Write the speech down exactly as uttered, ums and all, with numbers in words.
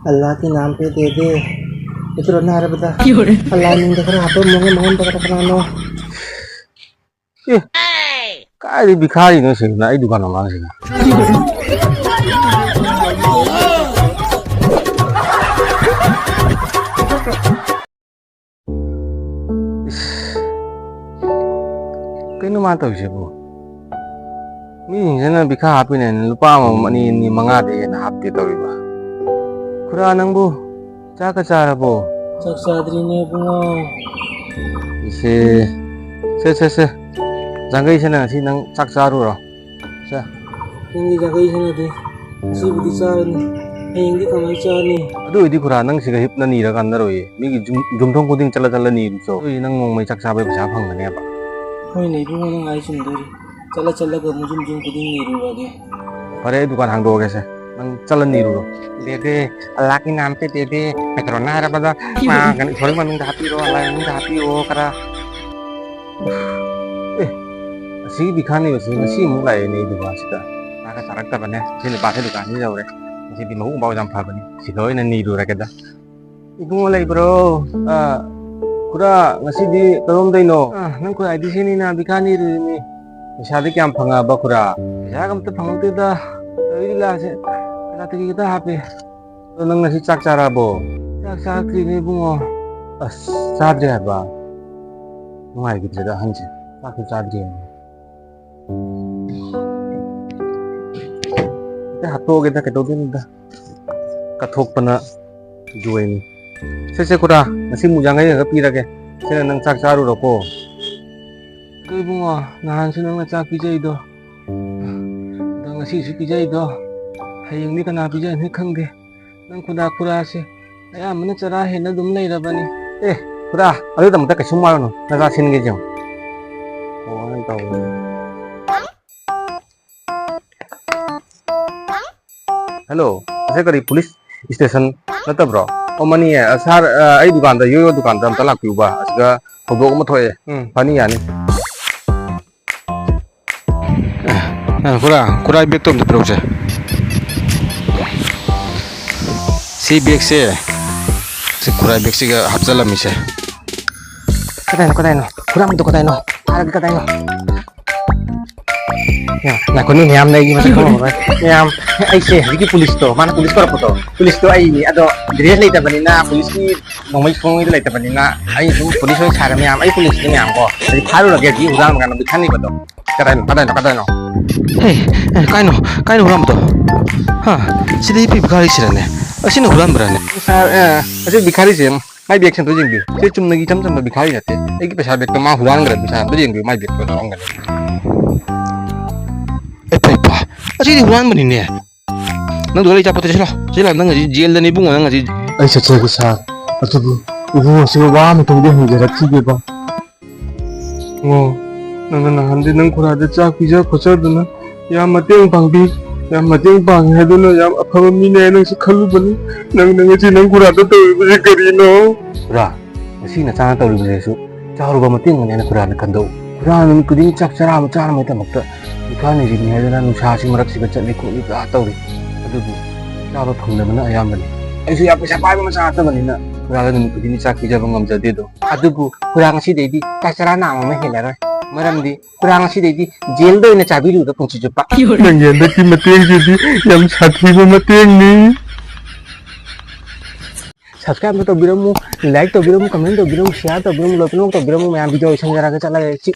ꯑꯜꯂꯥꯍꯀꯤ ꯅꯥꯝ ꯄꯦ ꯗꯦ ꯗꯦ꯫ ꯏꯇ꯭ꯔꯣꯅ ꯍꯥꯏꯔꯕꯗ ꯑꯜꯂꯥꯍ ꯃꯤꯡꯗ ꯈꯔ ꯍꯥꯞꯄꯝꯃꯣ, ꯃꯉꯣꯟꯗ ꯈꯔ ꯀꯅꯥꯅꯣ? ꯑꯦ, ꯀꯥꯏꯗꯩ ꯚꯤꯈꯥꯔꯤꯅꯣ ꯁꯤꯅ ꯑꯩ ꯗꯨꯀꯥꯟ ꯃꯃꯥꯡꯁꯤꯗ? ꯏꯁ, ꯀꯩꯅꯣ ꯃꯥ ꯇꯧꯔꯤꯁꯤꯕꯨ? ꯃꯤꯁꯤꯡꯁꯤꯅ ꯕꯤꯈꯥ ꯍꯥꯞꯄꯤꯅꯦꯅ ꯂꯨꯄꯥ ꯑꯃꯃꯝ, ꯑꯅꯤ, ꯑꯅꯤ, ꯃꯉꯥꯗꯤ ꯍꯦꯟꯅ ꯍꯥꯞꯇꯦ ꯇꯧꯔꯤꯕ꯫ ꯈꯨꯔꯥ, ꯅꯪꯕꯨ ꯆꯥꯛꯀ ꯆꯥꯔꯕꯣ? ꯆꯥꯛ ꯆꯥꯗ꯭ꯔꯤꯅꯦ ꯏꯕꯨꯡꯉꯣ꯫ ꯏꯁꯦ, ꯁꯦ, ꯁꯦ, ꯁꯦ, ꯖꯥꯡꯒꯩꯁꯅ ꯉꯁꯤ ꯅꯪ ꯆꯥꯛ ꯆꯥꯔꯨꯔꯣ꯫ ꯁꯦ꯫ ꯅꯪꯒꯤ ꯖꯥꯡꯒꯩꯁꯅꯗꯤ ꯉꯁꯤꯕꯨꯗꯤ ꯆꯥꯔꯅꯤ, ꯍꯌꯦꯡꯗꯤ ꯀꯃꯥꯏ ꯆꯥꯅꯤ? ꯑꯗꯨ ꯑꯣꯏꯗꯤ ꯈꯨꯔꯥ, ꯅꯪ ꯁꯤꯗ ꯍꯤꯞꯅ ꯅꯤꯔ ꯀꯥꯟꯅꯔꯣꯏꯌꯦ꯫ ꯃꯤꯒꯤ ꯌꯨꯝ, ꯌꯨꯝꯊꯣꯡ ꯈꯨꯗꯤꯡ ꯆꯠꯂ ꯆꯠꯂ ꯅꯤꯔꯨꯆꯣ꯫ ꯑꯗꯨ ꯑꯣꯏꯗꯤ ꯅꯪ ꯅꯣꯡꯃꯩ ꯆꯥꯛ ꯆꯥꯕꯩ ꯄꯩꯁꯥ ꯐꯪꯒꯅꯦꯕ꯫ ꯍꯣꯏꯅꯦ ꯏꯕꯨꯡꯉꯣ, ꯅꯪ ꯍꯥꯏ ꯆꯨꯝꯗꯣꯔꯤ꯫ ꯆꯠꯂ ꯆꯠꯂꯒ ꯃꯨꯖꯨꯝ ꯖꯨꯝ ꯈꯨꯗꯤꯡ ꯅꯤꯔꯨꯔꯒꯦ꯫ ꯐꯔꯦ, ꯑꯩ ꯗꯨꯀꯥꯟ ꯍꯥꯡꯗꯣꯛꯑꯒꯦꯁꯦ, ꯅꯪ ꯆꯠꯂ ꯅꯤꯔꯨꯔꯣ꯫ ꯗꯦꯗꯦ, ꯑꯜꯂꯥꯍꯀꯤ ꯅꯥꯝ ꯄꯦ ꯗꯦꯗꯦ, ꯄꯦꯇ꯭ꯔꯣꯜꯅ ꯍꯥꯏꯔꯕꯗ, ꯃꯥ ꯀꯩꯅꯣ, ꯏꯁꯣꯔꯒꯤ ꯃꯃꯤꯡꯗ ꯍꯥꯞꯄꯤꯔꯣ, ꯑꯜꯂꯥꯍꯒꯤ ꯃꯃꯤꯡꯗ ꯍꯥꯞꯄꯤꯔꯣ ꯈꯔ꯫ ꯑꯦ, ꯑꯁꯤꯒꯤ ꯕꯤꯈꯥꯅꯤꯕꯁꯤ ꯉꯁꯤ ꯑꯃꯨꯛ ꯂꯥꯛꯑꯦꯅꯦ ꯑꯩ ꯗꯨꯀꯥꯟꯁꯤꯗ꯫ ꯆꯥꯛꯀ ꯆꯥꯔꯛꯇꯕꯅꯦ꯫ ꯁꯤ ꯅꯨꯄꯥꯁꯦ ꯗꯨꯀꯥꯟꯁꯤꯗ ꯌꯧꯔꯦ꯫ ꯉꯁꯤꯗꯤ ꯃꯕꯨꯛ ꯃꯄꯥꯎ ꯌꯥꯝ ꯐꯕꯅꯤ꯫ ꯁꯤꯗ ꯑꯣꯏꯅ ꯅꯤꯔꯨꯔꯒꯦꯗ꯫ ꯏꯕꯨꯡꯉꯣ ꯂꯩꯕ꯭ꯔꯣ? ꯑ, ꯈꯨꯔꯥ, ꯉꯁꯤꯗꯤ ꯀꯔꯣꯝꯗꯩꯅꯣ? ꯑ, ꯅꯪ ꯈꯨꯔꯥꯏꯗꯤ ꯁꯤꯅꯤꯅ ꯕꯤꯈꯥ ꯅꯤꯔꯨꯔꯤꯅꯤ꯫ ꯄꯩꯁꯥꯗꯤ ꯀꯌꯥꯝ ꯐꯪꯉꯛꯑꯕ ꯈꯨꯔꯥ? ꯄꯩꯁꯥꯒ ꯑꯝꯇ ꯐꯪꯉꯛꯇꯦꯗ꯫ ꯇꯧꯔꯤ ꯂꯤꯂꯥꯁꯦ ꯀꯅꯥꯇꯒꯤ ꯈꯛꯇ ꯍꯥꯞꯄꯦ꯫ ꯑꯗꯣ ꯅꯪ ꯉꯁꯤ ꯆꯥꯛ ꯆꯥꯔꯕꯣ? ꯆꯥꯛ ꯆꯥꯔꯛꯇ꯭ꯔꯤꯅꯦ ꯏꯕꯨꯡꯉꯣ꯫ ꯑꯁ, ꯆꯥꯗ꯭ꯔꯤ ꯍꯥꯏꯕ? ꯅꯨꯡꯉꯥꯏꯈꯤꯗ꯭ꯔꯦꯗ ꯑꯍꯟꯁꯦ꯫ ꯆꯥꯛꯁꯨ ꯆꯥꯗ꯭ꯔꯤ꯫ ꯍꯦꯛꯇ ꯍꯥꯠꯇꯣꯛꯑꯒꯦꯗ, ꯀꯩꯗꯧꯗꯣꯏꯅꯣꯗ꯫ ꯀꯠꯊꯣꯛꯄꯅ ꯖꯣꯏꯅꯤ꯫ ꯁꯦ, ꯁꯦ, ꯈꯨꯔꯥ, ꯉꯁꯤ ꯃꯨꯖꯥꯡꯈꯩ ꯈꯔ ꯄꯤꯔꯒꯦ꯫ ꯁꯤꯅ ꯅꯪ ꯆꯥꯛ ꯆꯥꯔꯨꯔꯣꯀꯣ꯫ ꯑꯗꯣ ꯏꯕꯨꯡꯉꯣ, ꯅꯍꯥꯟꯁꯨ ꯅꯪꯅ ꯆꯥꯛ ꯄꯤꯖꯩꯗꯣ, ꯑꯗꯣ ꯉꯁꯤꯁꯨ ꯄꯤꯖꯩꯗꯣ, ꯍꯌꯦꯡꯗꯤ ꯀꯅꯥ ꯄꯤꯖꯅꯤ ꯈꯪꯗꯦ꯫ ꯅꯪ ꯈꯨꯗꯥ ꯈꯨꯔꯥꯁꯦ ꯑꯌꯥꯝꯕꯅ ꯆꯔꯥ ꯍꯦꯟꯅ ꯑꯗꯨꯝ ꯂꯩꯔꯕꯅꯤ꯫ ꯑꯦ, ꯈꯨꯗꯥ, ꯑꯗꯨꯗꯃꯛꯇ ꯀꯩꯁꯨꯝ ꯋꯥꯔꯨꯅꯨ, ꯅꯆꯥ ꯁꯤꯟꯒꯦ ꯌꯦꯡꯉꯨ꯫ ꯑꯣ, ꯅꯪ ꯇꯧꯕꯅꯤ꯫ ꯍꯜꯂꯣ, ꯑꯁꯤ ꯀꯔꯤ ꯄꯨꯂꯤꯁ ꯁ꯭ꯇꯦꯁꯟ ꯅꯠꯇꯕ꯭ꯔꯣ? ꯑꯣ, ꯃꯥꯅꯤꯌꯦ꯫ ꯑ, ꯁꯥꯔ, ꯑ, ꯑꯩ ꯗꯨꯀꯥꯟꯗ, ꯌꯣꯌꯣ ꯗꯨꯀꯥꯟꯗ ꯑꯝꯇ ꯂꯥꯛꯄꯤꯌꯨꯕ꯫ ꯑꯁꯤꯗ ꯊꯧꯗꯣꯛ ꯑꯃ ꯊꯣꯛꯑꯦ꯫ ꯎꯝ, ꯐꯅꯤ, ꯌꯥꯅꯤ꯫ ꯑ, ꯈꯨꯔꯥ, ꯈꯨꯔꯥ, ꯑꯩ ꯕꯦꯛꯇꯣ ꯑꯝꯇ ꯄꯤꯔꯛꯎꯁꯦ꯫ ꯁꯤ ꯕꯦꯒꯁꯦ, ꯁꯤ ꯈꯨꯔꯥꯏ ꯕꯦꯒꯁꯤꯒ ꯍꯥꯞꯆꯜꯂꯝꯃꯤꯁꯦ꯫ ꯀꯗꯥꯏꯅꯣ, ꯀꯗꯥꯏꯅꯣ? ꯍꯨꯔꯥꯟꯕꯗꯣ ꯀꯗꯥꯏꯅꯣ? ꯐꯥꯔꯒ ꯀꯗꯥꯏꯅꯣ? ꯌꯥ, ꯉꯥꯏꯈꯣꯅꯦ, ꯃꯌꯥꯝꯅ ꯑꯩꯒꯤ ꯃꯁꯛ ꯈꯪꯉꯝꯃꯔꯣꯏ꯫ ꯃꯌꯥꯝ, ꯑꯩꯁꯦ ꯍꯧꯖꯤꯛꯀꯤ ꯄꯨꯂꯤꯁꯇꯣ, ꯃꯥꯅ ꯄꯨꯂꯤꯁ ꯀꯧꯔꯛꯄꯗꯣ, ꯄꯨꯂꯤꯁꯇꯣ ꯑꯩꯅꯤ꯫ ꯑꯗꯣ ꯗ꯭ꯔꯦꯁ ꯂꯩꯇꯕꯅꯤꯅ, ꯄꯨꯂꯤꯁꯀꯤ ꯅꯣꯡꯃꯩ ꯈꯣꯡꯉꯩꯗꯣ ꯂꯩꯇꯕꯅꯤꯅ, ꯑꯩ ꯁꯨꯝ ꯄꯨꯂꯤꯁ ꯑꯣꯏꯅ ꯁꯥꯔꯦ ꯃꯌꯥꯝ꯫ ꯑꯩ ꯄꯨꯂꯤꯁꯅꯤ ꯃꯌꯥꯝ ꯀꯣ꯫ ꯍꯧꯖꯤꯛ ꯐꯥꯔꯨꯔꯒꯦ, ꯍꯧꯖꯤꯛ ꯍꯨꯔꯥꯟꯕ ꯀꯥꯟꯗ ꯕꯤꯈꯥꯅꯤꯕꯗꯣ꯫ ꯀꯗꯥꯏꯅꯣ, ꯀꯗꯥꯏꯅꯣ, ꯀꯗꯥꯏꯅꯣ? ꯍꯦ, ꯑꯦ, ꯀꯥꯏꯅꯣ, ꯀꯥꯏꯅꯣ ꯍꯨꯔꯥꯟꯕꯗꯣ? ꯍꯥ? ꯁꯤꯗ ꯍꯤꯞꯄꯤ ꯕꯤꯈꯥꯔꯤꯁꯤꯔꯅꯦ? ꯑꯁꯤꯅ ꯍꯨꯔꯥꯟꯕ꯭ꯔꯥꯅꯦ? ꯁꯥꯔ, ꯑꯦ, ꯑꯁꯤ ꯕꯤꯈꯥꯔꯤꯁꯦ ꯌꯦꯡꯉꯣ꯫ ꯃꯥꯏ ꯕꯦꯒꯁꯦ ꯑꯝꯇ ꯌꯦꯡꯕꯤꯌꯨ꯫ ꯁꯤ ꯆꯨꯝꯅꯒꯤ ꯏꯆꯝ ꯆꯝꯕ ꯕꯤꯈꯥꯔꯤ ꯅꯠꯇꯦ꯫ ꯑꯩꯒꯤ ꯄꯩꯁꯥ ꯕꯦꯒꯇꯣ ꯃꯥ ꯍꯨꯔꯥꯟꯈ꯭ꯔꯦ, ꯄꯩꯁꯥ ꯑꯝꯇ ꯌꯦꯡꯕꯤꯌꯨ, ꯃꯥꯏ ꯕꯦꯒꯇꯣ ꯌꯥꯎꯔꯝꯒꯅꯤ꯫ ꯑꯦ, ꯐꯩ, ꯐꯩ꯫ ꯑꯁꯤꯗꯤ ꯍꯨꯔꯥꯟꯕꯅꯤꯅꯦ꯫ ꯅꯪ ꯗꯨꯀꯥꯟ ꯂꯩ ꯆꯥꯄꯣꯠꯇ ꯆꯠꯂꯣ꯫ ꯆꯠꯂꯣ, ꯅꯪ ꯉꯁꯤ ꯖꯦꯜꯗꯅꯤ ꯏꯕꯨꯡꯉꯣ, ꯅꯪ ꯉꯁꯤ꯫ ꯑꯩ ꯆꯠꯆꯒꯦ ꯁꯥꯔ꯫ ꯑꯗꯨꯕꯨ ꯏꯕꯨꯡꯉꯣꯁꯤꯒ ꯋꯥ ꯑꯃꯇꯪꯗꯤ ꯍꯪꯖꯔꯛꯈꯤꯒꯦꯕ꯫ ꯑꯣ, ꯅꯪꯅ ꯅꯍꯥꯟꯗꯤ ꯅꯪ ꯈꯨꯔꯥꯗ ꯆꯥꯛ ꯄꯤꯖ ꯈꯣꯠꯆꯗꯅ ꯌꯥꯝ ꯃꯇꯦꯡ ꯄꯥꯡꯕꯤ, ꯌꯥꯝ ꯃꯇꯦꯡ ꯄꯥꯡꯉꯦ ꯍꯥꯏꯗꯨꯅ ꯌꯥꯝ ꯑꯐꯕ ꯃꯤꯅꯦ ꯍꯥꯏꯅ ꯅꯪꯁꯨ ꯈꯜꯂꯨꯕꯅꯤ꯫ ꯅꯪꯅ ꯉꯁꯤ ꯅꯪ ꯈꯨꯔꯥꯗ ꯇꯧꯔꯤꯕꯁꯤ ꯀꯔꯤꯅꯣ? ꯈꯨꯔꯥ, ꯉꯁꯤ ꯅꯆꯥꯅ ꯇꯧꯔꯤꯕꯁꯤꯁꯨ ꯆꯥꯎꯔꯕ ꯃꯇꯦꯡ ꯑꯃꯅꯤ ꯍꯥꯏꯅ ꯈꯨꯔꯥꯅ ꯈꯟꯗꯣꯛꯎ꯫ ꯈꯨꯔꯥ ꯅꯨꯃꯤꯠ ꯈꯨꯗꯤꯡꯒꯤ ꯆꯥꯛ ꯆꯔꯥ ꯑꯃ ꯆꯥꯅꯕꯒꯤꯗꯃꯛꯇ ꯂꯨꯄꯥ ꯅꯤꯔꯤꯅꯤ ꯍꯥꯏꯗꯅ ꯅꯨꯡꯁꯥꯁꯤ ꯃꯔꯛꯁꯤꯗ ꯆꯠꯂꯤ ꯈꯣꯠꯂꯤ ꯄꯨꯔꯥ ꯇꯧꯔꯤ꯫ ꯑꯗꯨꯕꯨ ꯆꯥꯕ ꯐꯪꯗꯕꯅ ꯑꯌꯥꯝꯕꯅꯤ꯫ ꯑꯩꯁꯨ ꯌꯥꯝ ꯄꯩꯁꯥ ꯄꯥꯏꯕ ꯃꯆꯥ ꯅꯠꯇꯕꯅꯤꯅ ꯈꯨꯔꯥꯗ ꯅꯨꯃꯤꯠ ꯈꯨꯗꯤꯡꯒꯤ ꯆꯥꯛ ꯄꯤꯖꯕ ꯉꯝꯖꯗꯦꯗꯣ꯫ ꯑꯗꯨꯕꯨ ꯈꯨꯔꯥ ꯉꯁꯤꯗꯩꯗꯤ ꯆꯥꯛ ꯆꯔꯥ ꯅꯥꯝꯃ ꯑꯃ ꯍꯦꯜꯂꯔꯣꯏ꯫ ꯃꯔꯝꯗꯤ ꯈꯨꯔꯥ ꯉꯁꯤꯗꯩꯗꯤ ꯖꯦꯜꯗ ꯑꯣꯏꯅ ꯆꯥꯕꯤꯔꯨꯗ ꯄꯨꯟꯁꯤ ꯆꯨꯞꯄ꯫ ꯅꯪꯒꯤ ꯍꯟꯗꯛꯀꯤ ꯃꯇꯦꯡꯁꯤꯗꯤ ꯌꯥꯝ ꯁꯥꯊꯤꯕ ꯃꯇꯦꯡꯅꯤ꯫ Subscribe ꯑꯃ ꯇꯧꯕꯤꯔꯝꯃꯨ, like ꯇꯧꯕꯤꯔꯝꯃꯨ, comment ꯇꯧꯕꯤꯔꯝꯃꯨ, share ꯇꯧꯕꯤꯔꯝꯃꯨ, ꯂꯣꯏꯅꯃꯛ ꯇꯧꯕꯤꯔꯝꯃꯨ ꯃꯌꯥꯝ꯫ Video ꯂꯣꯏꯁꯟꯖꯔꯒ ꯆꯠꯂꯒꯦ꯫ ꯆꯤꯛ꯫